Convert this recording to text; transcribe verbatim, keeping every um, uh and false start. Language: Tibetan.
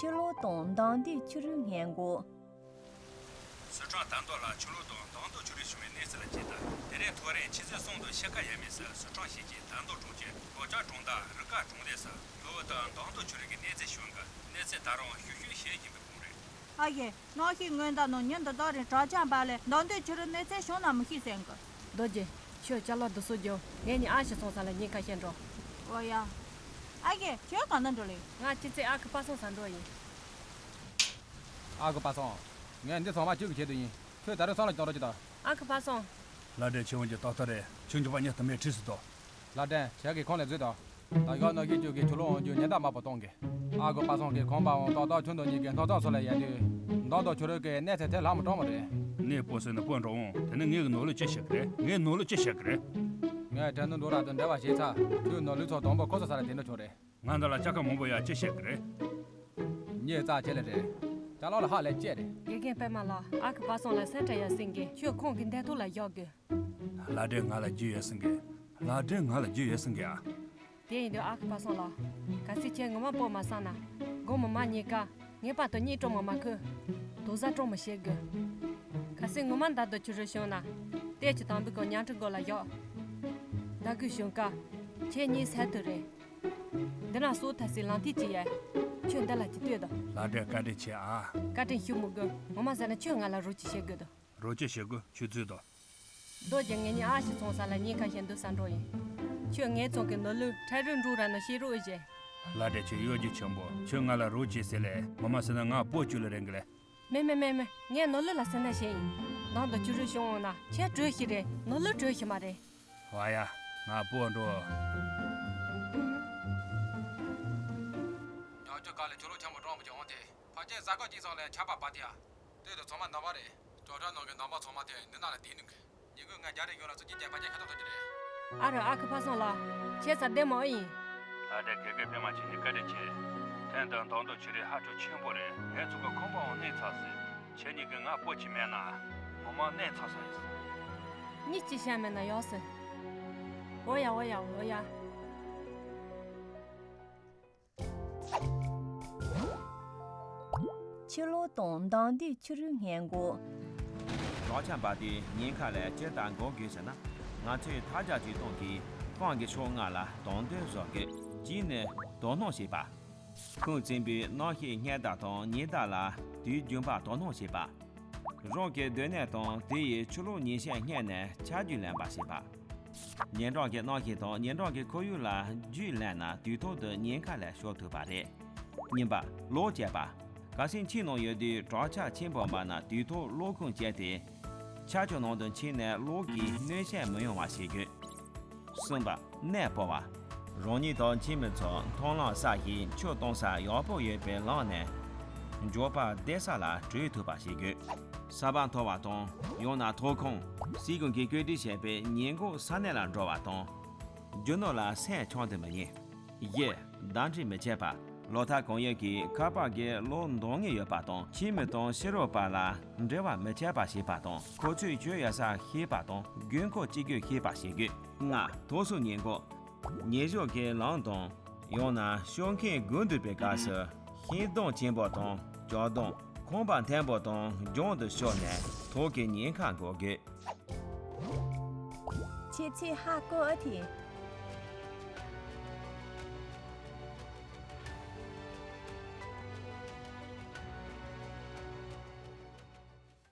ཕྱི་ལོགས་དང་མདང་དུད་ཕྱི་རུ་སྔས་མགོ། སི་ཁྲོན་དར་མདོ་ལ་ཆུ་ལོག་དང་མདང་དུད་ཆུ་རུད་བྱུང་བའི་གནས་ཚུལ་ལ་གཅིག་ལྟ། དེ་རིང་ཐོ་རེངས་ཆུ་ཚོད་གསུམ་དང་ཕྱེད་ཀ་ཡས་མས་སུ་སི་ཁྲོན་གཞིས་ཀྱི་དར་མདོ་གྲོང་ཁྱེར་གོ་ཅག་གྲོང་རྡལ་རི་དཀར་གྲོང་སྡེ་སུ་ལྷོ་བོད་དུ་མདང་དུད་ཆུ་རུད་ཀྱི་གནས་ཚུལ་བྱུང་གི། གནས་ཚུལ་ད་རུང་ཞིབ་བཤེར་བྱེད་བཞིན་པའི་གོང་རེད། ཨ་ཡེ། གནམ་གཤིས་སྔོན་བརྡ་ནང་ཉིན་འདི་དག་རིང་བྲག་ཆ་འབར་ལས་མདང་དུད་ཆུ་རུད་གནས་ཚུལ་བྱུང་ན་མི་ཤེས་ཟེར་གི། རྡོ་རྗེ། ཁྱོད་ཅ་ལག་འདི་ཚོ་རྒྱོབ། ངས་ནི་ཨ་ཞེ་ཚང་ས་ལ་ཉིན་ཁ་ཤས་འགྲོ། འོ་ཡ། ཨ་ཡེ། ཁྱོད་གང་ན་འགྲོ་ལེ། ང་ཅི་ཚེ་ཨ་ཁུ་པ་སངས་ས་འགྲོ་ཡིན། ཨ་ཁུ་པ་སངས། ངས་འདི་ཚང་མ་ཁྱོད་ཀྱི་ཆེད་དུ་ཡིན། ཁྱོད་ད་རུང་སང་ལ་གྱོང་རོགས་ཅིག་དང་། ཨ་ཁུ་པ་སངས། ལ་འདྲེ་ཆེ་བོ་གྱི་ཏག་ཏག་རེད། ཆུང་ཆུང་པ་ཉི་ཐུམ་མེད་ཁྲིས་སུ་དོ། ལ་འདྲེ་ཞག་གི་ཁོང་ལ་འཛུལ་དང་། ད་ཡག་ནོ་གི་ཅུ་གི་ཆུ་ལོག་འོང་རྒྱུ་ཉེན་བརྡ་མ་པོ་གཏོང་གི། ཨ་ཁུ་པ་སངས་ཀྱི་ཁང་པའང་ཏག་ཏག་ཆུང་དུ་གཉིས་ཀྱི་སྣ་ཚོགས་སུ་ལ་ཡལ་དུས། མདང་དུད་ཆུ་རུད་ཀྱི་གནས་ཚད་དེ་ལྷག་མ་གྲོང་མ་རེད། གནས་སྤོ་སོན་ནི་སྤོ་འགྲོ་འོང་། དེ་ནི་ངའི་ནོར་ལུག་ཅི་བཤད་གི་རེད། ངའི་ནོར་ལུག་ཅི་བཤད་གི་རེད། ངས་དྲན་ནོ་འགྲོ་ར་དུ་འབྲེལ་བ་བྱས་ཚར། ཁྱོད་ནོར་ལུག་ཚོ་དང་པོ་ཁོ་ཚོ་ས་ལ་དེ་འདྲ་བྱུང་རེད། ང་འདི་ལ་ཅ་ཁ་མང་པོ་ཡ་ཅི་བཤད་གི་རེད། ངས་རྩ་ཆེ་ལེ་རེད། ཅ་ལག་ལ་ཧ་ལས་ཅེ་རེད། དགེ་རྒན་པད་མ་ལགས། ཨ་ཁུ་པ་སངས་ལ་སེམས་ཁྲལ་ཡ་སེང་གེ། ཁྱོད་ཁོང་གི་འདས་ཐོག་ལ་བཞག་དགོས། ལ་འདྲེ་ང་ལ་རྒྱུས་ཡོད་སེང་གེ། ལ་འདྲེ་ང་ལ་རྒྱུས་ཡོད་སེང་གེ་ཨ། དེ་ཡིན་དུས་ཨ་ཁུ་པ་སངས་ལགས། གལ་སྲིད་ཁྱེད་ངོ་མ་སྤོ་མ་སངས་ན། དགོང་མོ་མ་གཉིས་ཀ། ངེས་པར་དུ་གཉིད་སྤྲོ་མ་མ་ཁུ། དུག་ཟ་སྤྲོ་མ་བྱེད་དགོས། གལ་སྲིད་ངོ་མ་མདང་དུད་ཆུ་རུད་བྱུང་ན། ལྟས་ཀྱི་དམ་བུ་གི་ཉལ་ཁྲི་སྒོ་ལ་བཞག། ཟླ་དགུ་བྱུང་ཀ། ཁྱེད་གཉིད་སད་དུ་རེད། འདི་ན་སོ་ཐ་སི་ལང་ཐི་ཅི་ཡ། ཁྱོད་འདི་ལ་ཅི་ལྟོས་དང་། ལ་འདྲེ་བཀའ་དྲིན་ཆེ་ཨ། བཀའ་དྲིན་ཞུ་མི་དགོས། ངོ་མ་ཟེར་ན་ཁྱོད་ང་ལ་རོགས་ཅི་བྱེད་དགོས་དང་། རོགས་ཅི་བྱེད་དགོས་ཁྱོད་ཚོས་དང་། རྡོ་རྗེ་ངེད་གཉིས་ཨ་ཞེ་ཚང་ས་ལ་ཉིན་ཁ་ཤས་འདུག་ས་འགྲོ་ཡིན། ཁྱོད་ངེད་ཚང་གི་ནོར་ལུག་ཁྲལ་རུ་འགྲོ་ར་ན་ཤེས་རོགས་ཨེ་བྱེད། ལ་འདྲེ་ཁྱོད་གཡོ་སྒྱུ་ཆེན་པོ། ཁྱོད་ང་ལ་རོགས་བྱེད་ཟེར་ལས་ངོ་མ་ཟེར་ན་ང་སྤོ་བཅུག་ལ་རན་གི་ལས། མེ་མེ་མེ་མེ། ངས་ནོར་ལུག་ལ་སེམས་ཁྲལ་བྱས་ཡིན། མདང་དུད་ཆུ་རུད་བྱུང་འོང་ན་ཁྱེད་བྲོས་ཤི་རེད། ནོར་ལུག་བྲོས་ཤི་མ་རེད། བ་ཡ། ང་སྤོ་འགྲོ། ཉག་ཅོ་ག་ལས་ཆུ་ལོག་ཆེན་པོ་གྲོང་མོ་ཅིག་འོང་སྟེ་ཕ་ཆེན་ཟ་ཁོ་གཅིག་ཚང་ལས་ཆར་པ་བབས་ཏེ་ཡ། དེ་དུ་ཚང་མ་ནང་པ་རེད། ཅོ་ཁྲ་ནང་གི་ནང་པ་ཚང་མ་དེ་འདི་ན་ལ་བསྡད་ནུག་ཉིན་གུང་ང་རྒྱ་རི་ཡོང་ལ་ཚོ་གཅིག་རྒྱག་པ་རྒྱག་ཁ་ཐོག་ཐོག་གི་རེད། ཨ་རོ་ཨ་ཁུ་ཕ་སངས་ལགས། ཁྱེད་ས་བདེ་མོ་ཨེ་ཡིན། ལ་འདྲེ་དགེ་རྒན་པད་མ་ཁྱེད་གཉིས་བཀའ་དྲིན་ཆེ། ཐེངས་འདིར་མདང་དུད་ཆུ་རུད་ཧ་ཅང་ཆེན་པོ་རེད། ངའི་ཚོ་གི་ཁང་པའང་གནས་ཚར་སོང་། ཁྱེད་གཉིས་ཀྱིས་ང་སྤོ་བྱས་མེད་ན། ངོ་མ་གནས་ཚར་སོང་ཡིན། གཉིད་ཅིག་བྱས་མེད་ན་ཡག་སོང་། འོ་ཡ་འོ་ཡ་འོ་ཡ། ཕྱི་ལོགས་དང་མདང་དུད་ཆུ་རུད་སྔས་མགོ། དྲག་ཆར་འབབ་དུས་ཉེན་ཁ་ལས་ཇི་ལྟར་འགོག་དགོས་ཟེར་ན། ང་ཚོས་ཐབས་བརྒྱ་ཇུས་སྟོང་གིས་སྤང་གི་ཕྱོགས་ལྔ་ལ་དོགས་འདོན་བཟོ་དགོས། གཅིག་ནི་དོ་སྣང་བྱེད་པ། ཁུངས་བཙུན་པའི་གནམ་གཤིས་སྔོན་བརྡ་དང་ཉེན་བརྡ་ལ་དུས་རྒྱུན་པར་དོ་སྣང་བྱེད་པ། རང་གི་སྡོད་གནས་དང་དེ་ཡི་ཕྱི་ལོགས་ཉིན་ཤས་སྔོན་ནས་ཆ་རྒྱུས་ལེན་པ་བྱེད་པ། ཉིན་གྲངས་ཀྱི་གནམ་གཤིས་དང་ཉིན་གྲངས་ཀྱི་ཁོར་ཡུག་ལ་རྒྱུས་ལེན་ན་དུས་ཐོག་ཏུ་ཉེན་ཁ་ལས་ཤོར་ཐུབ་པ་རེད། གཉིས་པ། གློག་སྤྱད་པ། གལ་སྲིད་ཁྱིམ་ནང་ཡོད་དུས་དྲག་ཆར་ཆེན་པོ་འབབ་ན་དུས་ཐོག་གློག་ཁུངས་བཅད་དེ། ཆར་ཆུ་ནང་དུ་ཕྱིན་ནས་གློག་གིས་གནོད་སྐྱོན་མི་ཡོང་བ་བྱེད་དགོས། གསུམ་པ། གནས་སྤོ་བ། རང་ཉིད་དང་ཁྱིམ་མི་ཚོ་མཐོང་ལམ་གསར་ཞིང་ཆུ་གཏོང་ས་ཡག་པོ་ཡོད་པའི་ལམ་ནས་མགྱོགས་པར་བསྡད་ས་ལ་བྲོས་ཐུབ་པ་བྱེད་དགོས། ས་བབ་མཐོ་བ་དང་ཡང་ན་མཐོ་ཁུངས། སྲིད་གཞུང་གིས་བཀོད་སྒྲིག་བྱས་པའི་ཉེན་འགོག་ས་གནས་ལ་འགྲོ་བ་དང་། རྒྱུ་ནོར་ལ་སེམས་ཆུང་དུ་མི་ཉན། བཞི། བརྡ་འཕྲིན་མི་བྱེད་པ། ལོ་ལྟར་གང་ཡོད་ཀྱི་ཁ་པར་གྱི་གློག་འདང་ངེས་ཡོད་པ་དང་། ཁྱིམ་མི་དང་ཕྱི་རོལ་བར་ལ་འབྲེལ་བ་མི་བྱེད་པ་ཞིག་པ་དང་། ཁོ་ཚོས་ཁྱོད་ཡོད་ས་ཤེས་པ་དང་། དགོས་མཁོ་ཅི་དགོས་ཤེས་པ་བྱེད་དགོས། ལྔ། དུག་སེལ་ཉེན་འགོག། ཉིན་ཞག་གི་ལམ་དང་། ཡང་ན་ཤོག་མཁན་སྒུག་འདུག་པའི་སྐབས་སུ། ཤིང་སྡོང་ཆེན་པོ་དང་ལྕགས་སྡོང་། ཁང་པ་མཐོན་པོ་དང་རྒྱང་དུ་ཤོར་ནས་དུག་གི་ཉེན་ཁ་འགོག་དགོས། ཁྱེད་ཚོས་ཧ་གོ་ཨ་ཐི།